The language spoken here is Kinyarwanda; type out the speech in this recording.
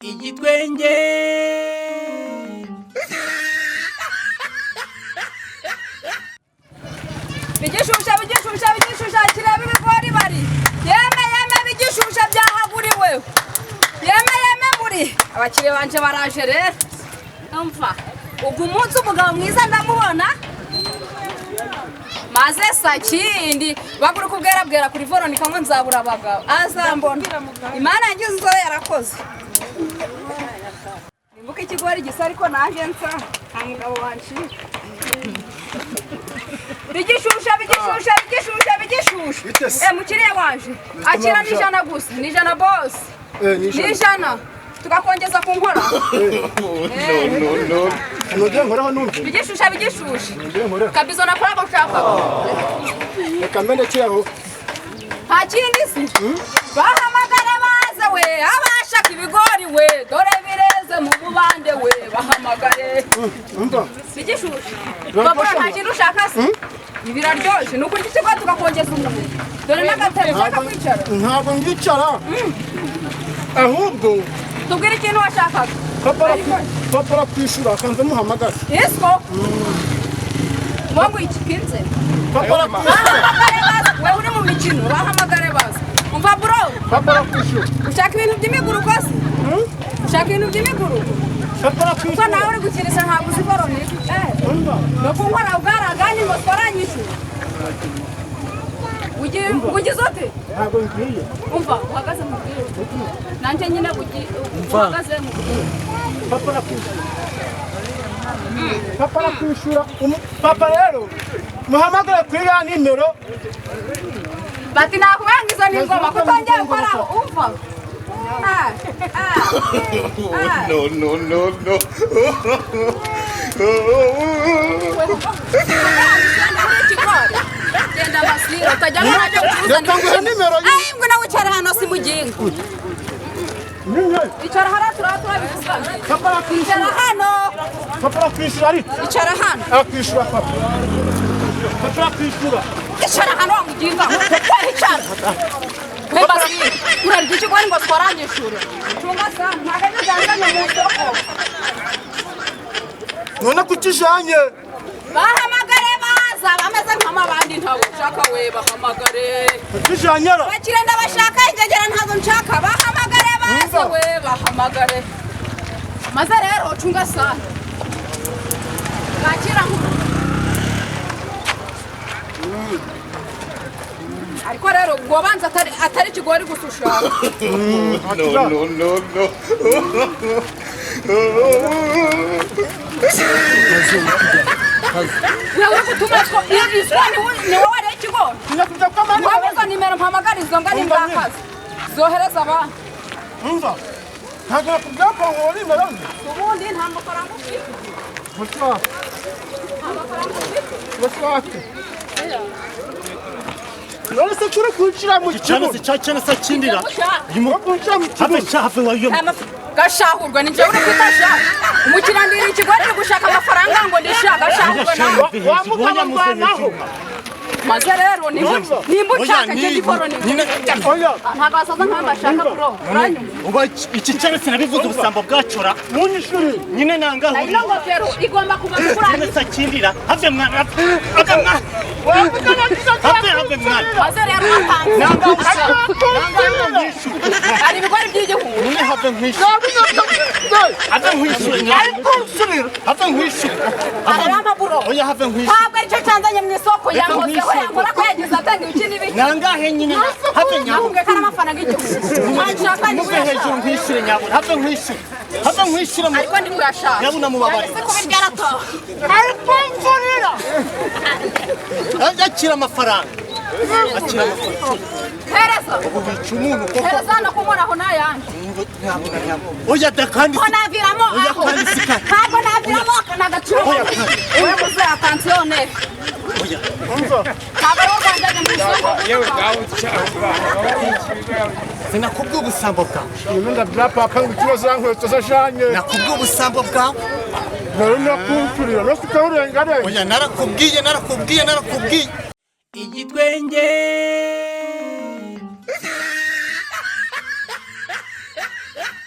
Igitwenge. Bigishusha, bigishusha, bigishusha, kireba ibigori bari. Yeme, yeme, bigishusha byahaguriwe. Yeme, yeme, muri abakiriya banje baraje rero. Umva, ubwo umunsi umugabo mwiza ndamubona maze sakindi baguruka ubwera bwera kuri Veronica ngo nzabura abagabo, azambona. Imana yangize inzobe yarakoze. Nimbuka ikigori gisa, ariko naje nsa nta mugabo wancika. Bigishusha, bigishusha, bigishusha, bigishusha. Bite se? Eh, mukiriya wanje, akira, ni 100 gusa, ni 100 boss. Eh, ni ni 100. 100 tukakongeza ku nkora. No, no, no. Nongere nkoreho numve. Bigishusha, bigishusha. Nongere nkoreho. Kabizo nakoraga ushaka. Reka mbe ndekere aho. Nta kindi si bahamagare baze we, abashaka ibigori we, dore bireze mu mubande we, bahamagare. Umva. Bigishusha. Biraryoshye. Babura, nta kintu ushaka se? Biraryoshye, ni ukurya ikigo tukakongeza umuntu. Dore n'agatebe, ushaka kwicara? Ntabwo ngicara. Ahubwo Tubwire ikintu washakaga. Papa papa arakwishura, akanze muhamagara. Isiko ngo iki kinze? Papa arakwishura. Bahamagare baze we, uri mu mikino, bahamagare baze. Umva bro. Papa arakwishura. Ushaka ibintu by'imiguruko se? Ushaka ibintu by'imiguruko? Papa Kuko arakwishura. nawe uri gukinisha, ntabwo uzi Veronica. Umva. No kunkora bwaraganye ngo twaranyishyura. Ugize ute? Ntabwo ngiye. Umva, uhagaze mu bwire nanjye nyine uhagaze mu bwire. Papa arakwishura. Papa arakwishura. Papa rero muhamagare kuri ya nimero. Bati nakubanga izo ni ingoma kutongera gukoraho. Umva. Ah, ah, ah. No, no, no, no. Genda masiro utajya nkajya gucuruza. Reka nguhe nimero Ay, ngwino wicara hano, si mugingo. Nyine. Icara hariya, turaba turabivugana. Papa arakwishura. Icara hano. Papa arakwishura ariko. Icara hano. Arakwishura papa. Papa arakwishura. Icara hano wa muginga we, icara we masiro. Urarya ikigori ngo twaranyishure. Cunga sa ntabwo ejo mu isoko. None kuki ijanye? Bahamagare baza bameze nk'amabandi, ntabwo nshaka we, bahamagare. Kuki ijanye ra? Abakire ndabashaka, ingegera ntabwo nshaka. Bahamagare baze we, bahamagare. Maze rero cunga sana bakira nkuru. Ariko rero ubwo banza atari ikigori gusa ushaka. No, no, no, no. Wewe gutuma two iswa ni wowe wariye ikigori. Nyakujya kwa mani. Waba izo nimero mpamagara, izo ngani ndakazi zohereza abantu. Umva. Ntabwo nakubwira ko ngo nimero nzi. Ubundi nta mafaranga ufite? Gusa. Nta mafaranga ufite? Gusa. None se kuri kwinjira mu Cyane kibuno? se cyane se kindira. Uri kwinjira mu Have kibuno. cha have wa yo. Gashahurwa ni njyewe uri kwita sha. Umukiriya ndira ikigori, uri gushaka amafaranga ngo ndisha. Gashahurwa nawe. Wa mugabo ndwanaho. Maze rero nimba ushaka njye ndikoro ni Nyine. Oya. Ntabwo basaza nk'aho bashaka bro, uranyumva? Uba iki cyane sinabivuze ubusambo bwacora. Munyishuri. Nyine nanga. Ino ngofero igomba kuva Cyane kurangiza. se kindira. Have mwana. Have mwana. Have have mwana. Maze rero atanze. Nanga nanga nkishu. Hari ibigori by'igihugu. Nyine have nkishu. Have nkishu. Have nkishu. Ararama bro. Oya, have nkishu. Ntabwo aricyo cyanzanye mu isoko. Reka Yankozeho nkwishyure. yankora ko yagize atanga ibiki n'ibiki. Nangahe nyine. Have nyabo. Nakubwiye ko ari amafaranga y'igihugu nshaka, ndi Muve hejuru kuyashaka. nkwishyure nyabuna. Have nkwishyure. Have nkwishyure. Ariko ndi kuyashaka. Nyabuna mubabare. Ese kuba iryarataha? Ariko mvurira. Akira amafaranga. Akira amafaranga. Hereza. Ubu bica umuntu koko. Hereza hano kunkoraho n'ayandi. Nyabuna nyabuna. Oya da kandi. Ko naviramo Oya aho? kandi sikari. Ntabwo naviramo aka ni agaciro. Oya kandi. Wowe muze atansiyone. Oya. Umva. Ntabwo ari urwanjye mu isoko. Sinakubwiye ubusambo bwawe. Nyine ndabwira papa ngo ikibazo ya nkweto zajanye. Nakubwiye ubusambo bwawe. Nari nakumfurira. No sikarurengarenga. Oya, narakubwiye, narakubwiye, narakubwiye. Igitwenge.